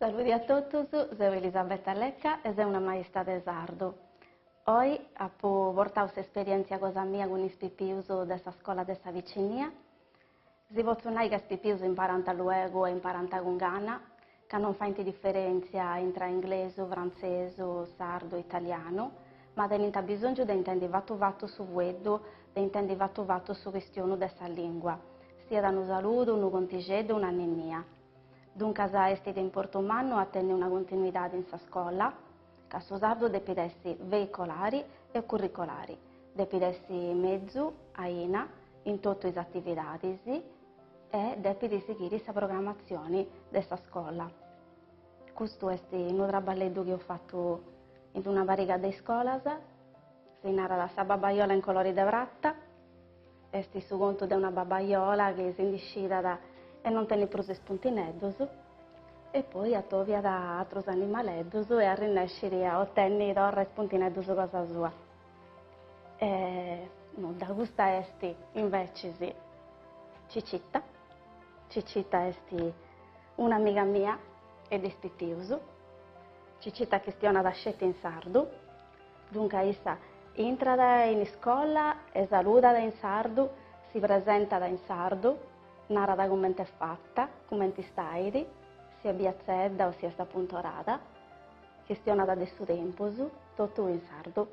Saludi a totus, seu Elisabetta Lecca e seu una maista de sardu. Oi apu portau s'esperièntzia cosa mia cun is pipius de sa scola de sa picinnia. Si potzu nai ca is pipius imparant luegu e imparant cun gana, ca non faint diferèntzia intra inglesu, frantzesu, sardu, italianu, ma tenint abisòngiu de intendi fatu fatu su fueddu, de intendi fatu fatu su chistionu de sa lìngua, siat unu saludu, unu contixeddu, una ninnia. Duncas est de importu mannu a tenni una continuidadi in sa scola, ca su sardu depit essi veicolari e curricolari, depit essi mezu, aina, in totu is atividadis e depit sighiri sa programatzioni de sa scola. Custu est unu traballeddu chi eus fatu in una pariga de iscolas, si narat Sa babaiola in colori de prata, est su contu de una babaiola chi si ndi scidat e non tenit prus is puntineddus e poi atobiat atrus animaleddus e arrennescit a otenni torra is puntineddus cosa sua. E nudda, custa est invecis Cicita, Cicita est un'amiga mia e de is pipius, Cicita chistionat sceti in sardu, duncas issa intrat in iscola e saludat in sardu, si presentat in sardu, narat comente est fata, comente istait, si est biatzedda o si est apuntorada, chistionat de su tempus, totu in sardu.